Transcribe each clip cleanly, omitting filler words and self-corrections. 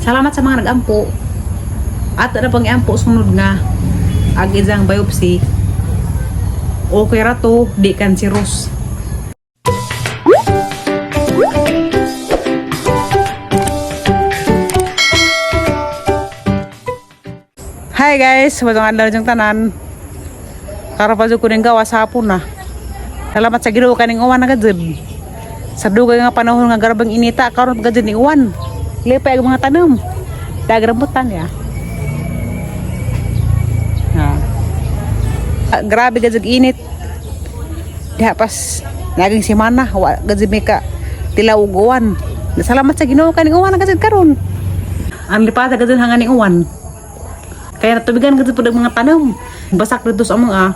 Salamat sa mga nagampo. Ato na pang iampo sunod nga ag isang biopsy. Okay ra to, di cancerous. Hi guys, matong adlaw yung tanan. Karon pa jud ko ning gawas hapon na. Salamat sa Ginoo kaning uwan na gajud. Sa dugay nga panahon nga grabeng inita karon pa gajud ni uwan. Lipay ang mga tanom. Dagrambutan ya. Ha. Ah, grabe gajud init. Diha pas naging semana wa gajud may ka tilaw og uwan. Salamat sa Ginoo kaning uwan na gajud karon. Ang lipata gajud hangani uwan. Kaya natubigan gajud pud ang mga tanom. Basak dito sa mga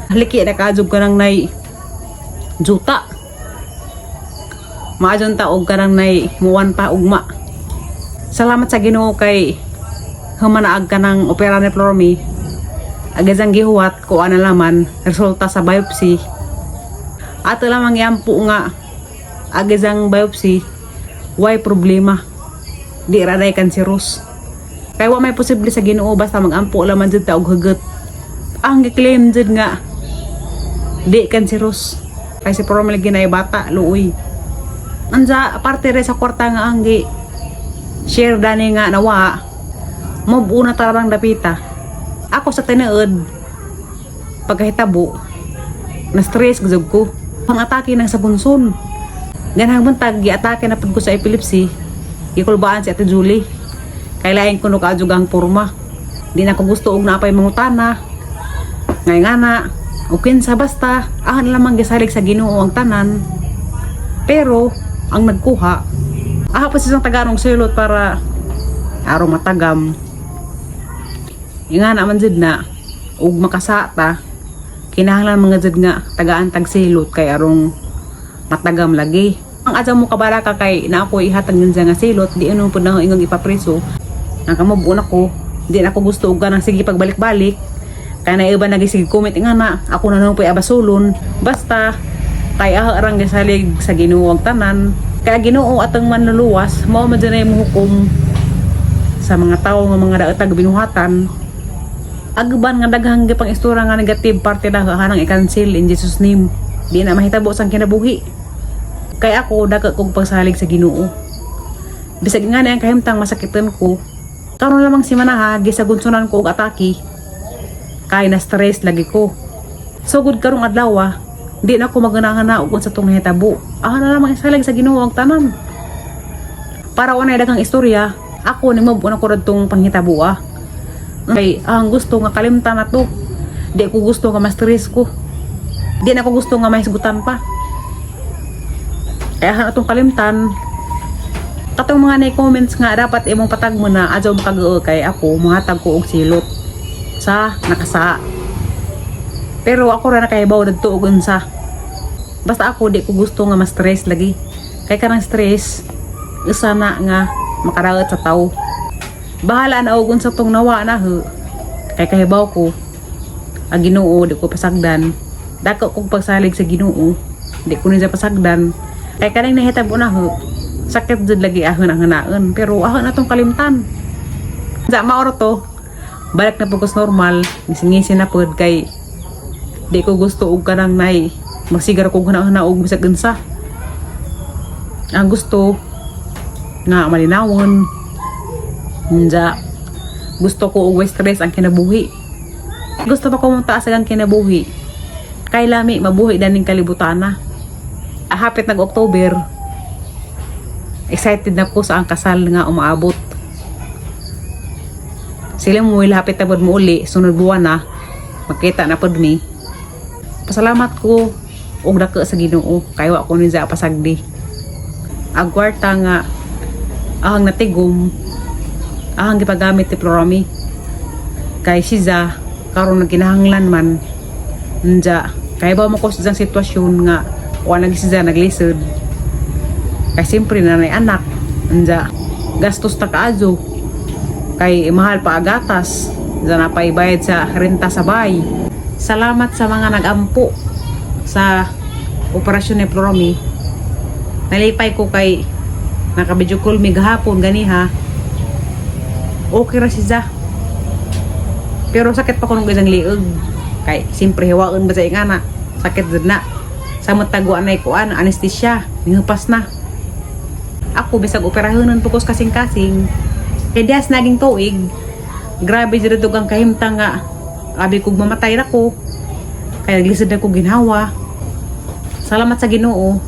haliki na kaadjog ka nang nay juta. Maadyon ta og kanang nay muwan pa ugma. Salamat sa Ginoo kay humanaag ka ng opera ni Flormy. Agazang gihuwat ko ana laman resulta sa biopsy. Ato lamang yampo nga agazang biopsy way problema. Di ra day cancerous. Kay wa may posible sa Ginoo basta magampo laman jud ta og hugot. Ang gi-claim jud nga di cancerous. Kay si Flormy lagi na bata luoy. Ansa parte re sa kwarta nga ang gi share dani nga nawa mo una tarang dapita. Ako sa tinuod pagkahitabo na stress gud ko. Ang atake ng sa bunson. Ganang buntag giatake na pud ko sa epilepsy. Gikulbaan si Ate Julie. Kay lain kuno kaadjog ang porma. Di na ko gusto og naapay mangutana. Ngay nga na, o kinsa basta, ahan lamang gisalig sa Ginoo ang tanan. Pero, ang nagkuha, aha pa siyang tagarong sulot para araw matagam. Inga naman jud na, ug makasata, kinahanglan mga jud nga tagaan tag silot kay arong matagam lagi. Ang adya mo kabala ka kay na ako ihatag din nga silot, di ano pud na ingong ipapreso. Ang kamubuon ako, di na ako gusto og ganang sige pagbalik-balik. Kaya na iba nagisige comment nga na, ako na nung abasulon. Basta, kay ah arang gisalig sa Ginoo ang tanan. Kaya Ginoo atong manluluwas, mao man dyan ay muhukom sa mga tao nga mga daotag binuhatan. Agban nga daghang gipang istorya nga negative parte na hanang i-cancel in Jesus name. Di na mahitabo sang kinabuhi. Kay ako dako kog pagsalig sa Ginoo. Bisag nga na ang kahimtang masakitan ko. Karon lamang si Manaha gisagunsunan ko og atake. Kay na stress lagi ko. Sugod karong adlaw ah, di na ako maganahana og unsa tong nahitabo. Ah na lamang isalig sa Ginoo ang tanan. Para wa na daghang istorya, ako ni mo na ko tong panghitabo ah. Kay ang gusto nga kalimtan na to. Di ko gusto nga ma-stress ko. Di na ko gusto nga mahisgutan pa. Kaya atong kalimtan, katong mga na comments nga dapat imong patag mo na adyaw makag kay ako muhatag ko og silot sa nakasa. Pero ako ra nakahibaw dadto og unsa. Basta ako di ko gusto nga ma-stress lagi. Kay kanang stress usa na nga makaraot sa tao. Bahala na og unsa tong nawa na ho. Kay kahibaw ko ang Ginoo di ko pasagdan. Dako kog pagsalig sa Ginoo. Di ko niya pasagdan. Kay kanang nahitabo na ho. Sakit jud lagi ahon ang hanaon pero ahon atong kalimtan. Sa maoro to, balik na pud ko sa normal, ngising na pud kay di ko gusto og kanang nay magsigar ko huna-huna og bisag unsa. Ang gusto nga malinawon. Nja, gusto ko og stress ang kinabuhi. Gusto pa ko mong taas ang kinabuhi. Kay lami mabuhi daning kalibutana. Ah, hapit nag October. Excited na ko sa ang kasal nga umaabot. Sila mo hapit na pod mo uli, sunod buwan na. Magkita na pod mi. Pasalamat ko og dako sa Ginoo kay wa ko niya pasagdi. Ang kwarta nga ahang natigom ahang gipagamit ni Florami. Kay siya karon nagkinahanglan man nja kay ba mo ko sa sitwasyon nga wa nag siya naglisod. Kay siyempre na nay anak nja gastos ta kaayo kay mahal pa agatas nja na pa ibayad sa renta sa bahay. Salamat sa mga nagampo sa operasyon ni Florami. Nalipay ko kay naka-video call mi gahapon ganiha. Okay ra siya. Pero sakit pa kuno isang liog. Kay siyempre hiwaon ba sa ingana. Sakit jud na. Sa matagwa na kuan anesthesia, nihupas na. Ako bisag operahonon pukos kasing-kasing. Kay dias naging tuig. Grabe jud ang kahimtang nga abi kog mamatay ra ko. Kay naglisod na ko ginhawa. Salamat sa Ginoo.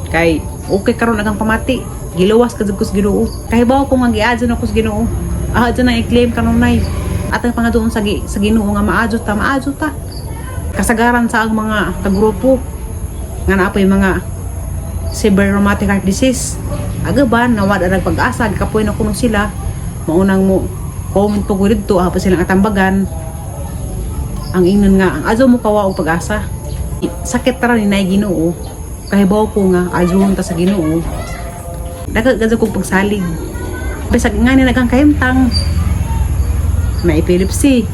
Kay okay karon agang pamati. Giluwas ka jud ko sa Ginoo. Kahibaw ko nga giadyo na ko sa Ginoo. Ah, na i-claim kanunay. At ang pangadoon sa Ginoo nga maadyo ta, maadyo ta. Kasagaran sa ang mga kagrupo nga naa po'y mga severe rheumatic heart disease. Aga ba, nawad ang pag-asa, kapoy na kuno sila. Maunang mo, comment po ko dito, pa silang atambagan. Ang ingnon nga, ang adyo mo kawa og pag-asa. Sakit tara ni nay Ginoo. Kahibaw ko nga adyoon ta sa Ginoo. Dagag kong pagsalig. Bisag nga ni nagang kahimtang na epilepsy,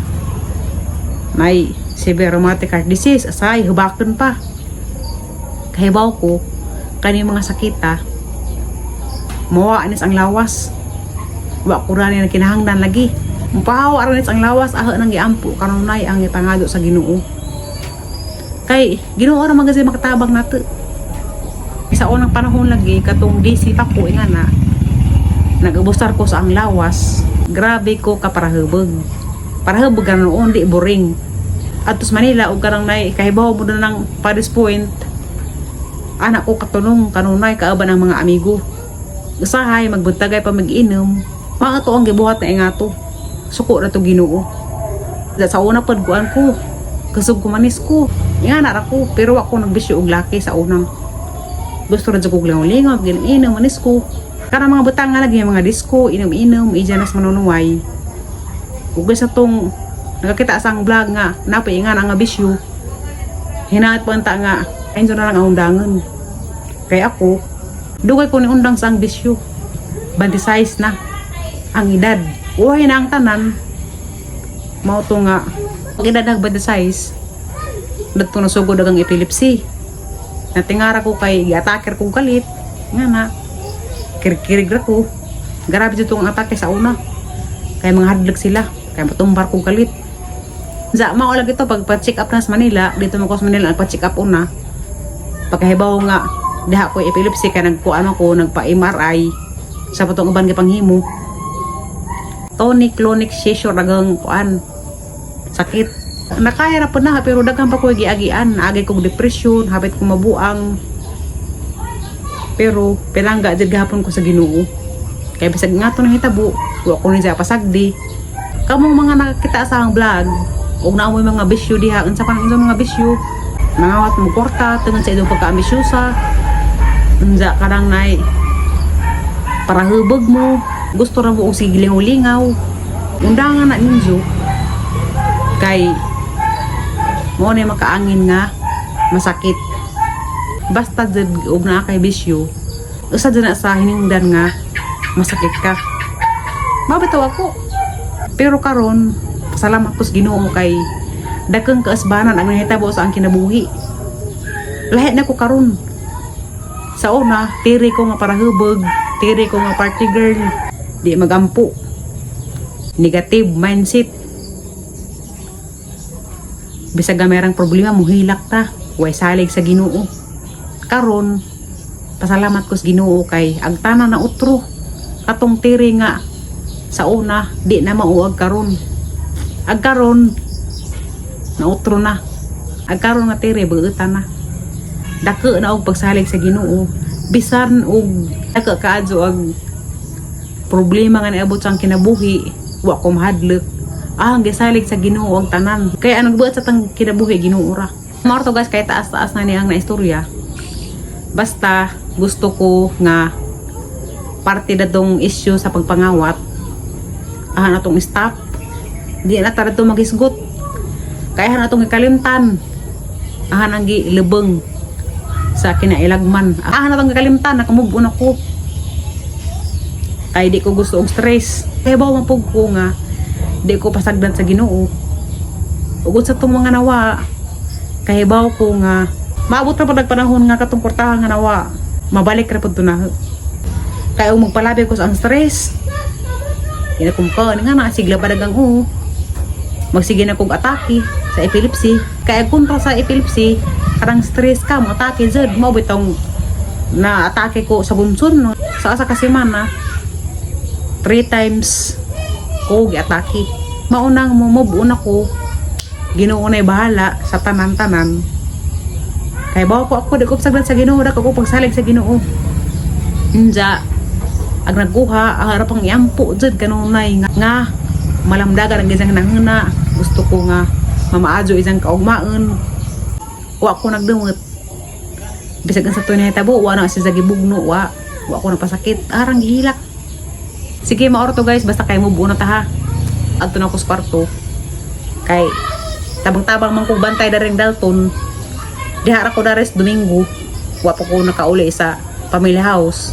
may severe rheumatic heart disease, asay, hubakan pa. Kahibaw ko, kani mga sakita, mawa anis ang lawas. Wa ko ra ni kinahanglan lagi. Mupahawa ra ang lawas, aho nang giampo kanunay ang ipangado sa Ginoo. Kay Ginoo ra man kasi makatabang nato. Sa unang panahon lagi katong DC pa ko nga na nag-abusar ko sa ang lawas. Grabe ko kaparahubog. Parahubog ka noon, di boring. Atos Manila og karang nay kahibaw mo na ng Paris Point. Anak ko katunong kanunay kaaban ang mga amigo. Usahay magbuntagay pa mag-inom. Mga to ang gibuhat na ingato. Suko na to Ginoo. Sa una pod kuan ko. Kusog ko manis ko. Nga na ra ko pero ako nagbisyo og laki sa unang. Gusto ra jud kog lingaw-lingaw, inom manis ko. Kana mga butang nga lagi mga disco, inom-inom, ija nas manunuway. Ug sa tong nakakita sa ang vlog nga napay nga nga bisyo. Hinaat pa anta nga enjo na lang ang undangan. Kay ako, dugay ko ni undang sa ang bisyo. 26 na ang edad. Uhay na ang tanan. Mao to nga ang edad nag 26 dadto nasugod ang epilepsy. Natingara ko kay giataker kong kalit. Nga na. Kirkirig ra ko. Grabe dito ang atake sa una. Kay mga hadlok sila. Kay matumbar kong kalit. Za mao lagi to pag pa-check up na sa Manila, dito mo ko sa Manila nagpa-check up una. Pagkahibaw nga diha ko epilepsy kay nagkuan ako nagpa-MRI sa patong uban gipanghimo. Tonic clonic seizure nagang kuan sakit. Nakaya ra po na pero daghan pa ko giagian, naagay kog depression, hapit ko mabuang. Pero pilangga jud gahapon ko sa Ginoo. Kay bisag nga to nahitabo, wa ko ni siya pasagdi. Kamong mga nakakita sa ang vlog, ug naa moy mga bisyo diha, unsa pa nang inyong mga bisyo? Nangawat mo kwarta tungod sa inyong pagkaambisyosa. Unsa karang nay para hubog mo, gusto ra mo og sige lingaw-lingaw. Undangan na ninyo kay mo na makaangin nga masakit. Basta jud og naa kay bisyo, usa jud na sa hinungdan nga masakit ka. Mabitaw ako. Pero karon, pasalamat ko sa Ginoo kay dakeng kaasbanan ang nahitabo sa ang kinabuhi. Lahi na ko karon. Sa una, tiri ko nga parahubog, tiri ko nga party girl, di magampo. Negative mindset. Bisag nga merang problema, muhilak ta, way salig sa Ginoo. Karon, pasalamat ko sa Ginoo kay ang tanan na utro. Katong tiri nga sa una, di na mauag karon. Ag karon, nautro na. Ag karon nga tiri, buutan na. Dako na og pagsalig sa Ginoo. Bisan og dako kaadyo ang problema nga niabot sa ang kinabuhi, wa ko mahadlok. Ah, ang gisalig sa Ginoo ang tanan. Kaya anong buhat sa tang kinabuhi Ginoo ra. Mao to guys, kay taas-taas na niyang na istorya. Basta gusto ko nga parte na tong issue sa pagpangawat. Ah, na tong stop. Di na tara to magisgot. Kaya na tong ikalimtan. Ah, nang gilubeng sa kinailagman. Ah, na tong gikalimtan, nakamove on ako. Kay di ko gusto og stress. Kaya ba man pug ko nga di ko pasagdan sa Ginoo. Ugod sa tong mga nawa, kahibaw ko nga maabot ra pud ang panahon nga katong kwartahan nga nawa, mabalik ra pud to na. Kaya og magpalabi ko sa ang stress. Ina kong ka nga na sigla padagang o. Magsige na kog atake sa epilepsy. Kaya kontra sa epilepsy, karang stress ka, mo atake jud mo bitong na atake ko sa bunson, no? Sa asa ka semana, three times ko giatake. Maunang mo move on ako. Ginoo na'y bahala sa tanan-tanan. Kay bawa ko ako, di ko saglan sa Ginoo, da ko pagsalig sa Ginoo. Inja, ag nagkuha, ang harap ang iampo jud kanunay nga malamdagan ang isang nanguna. Gusto ko nga mamaadyo isang kaugmaon. Wa ko nagdumot. Bisag ang sa tuloy nahitabo, wa na siya gibugno, wa. Wa ko napasakit. Arang gihilak. Sige, maoro to, guys. Basta kay mo buo na ta ha. Adto na ko sa kwarto. Kay tabang-tabang man kong bantay daring Dalton. Diha ra ko dares Domingo. Wa pa ko nakauli sa family house.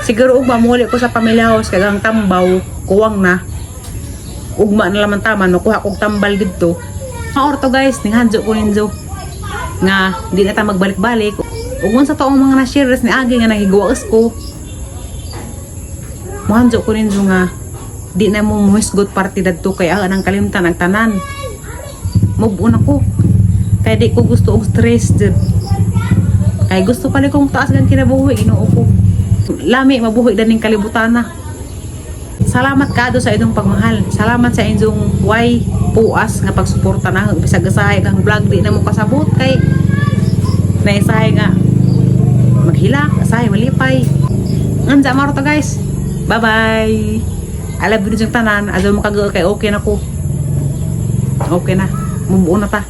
Siguro ugma muli ko sa family house kay ang tambaw kuwang na. Ugma na laman tama no kuha kog tambal didto. Maoro to, guys, ninghanjo ko ninyo nga di na ta magbalik-balik. Ug sa toong mga na-share ni agi nga nahigwaos ko. Mohanjo ko ninyo nga di na mo muhisgot parte dadto kay ang kalimtan ang tanan. Move on ako. Kay di ko gusto og stress jud. Kay gusto pala kong taas gang kinabuhi, Ginoo ko. Lami mabuhi daning kalibutan na. Salamat kado sa inyong pagmahal. Salamat sa inyong way puas nga pagsuporta na bisag usahay kang vlog di na mo kasabot kay naisahay nga maghilak, asahay malipay. Nganza maro to, guys. Bye bye. I love you yung tanan. Azo mo kag kay okay na ko. Okay na. Mubuo na ta.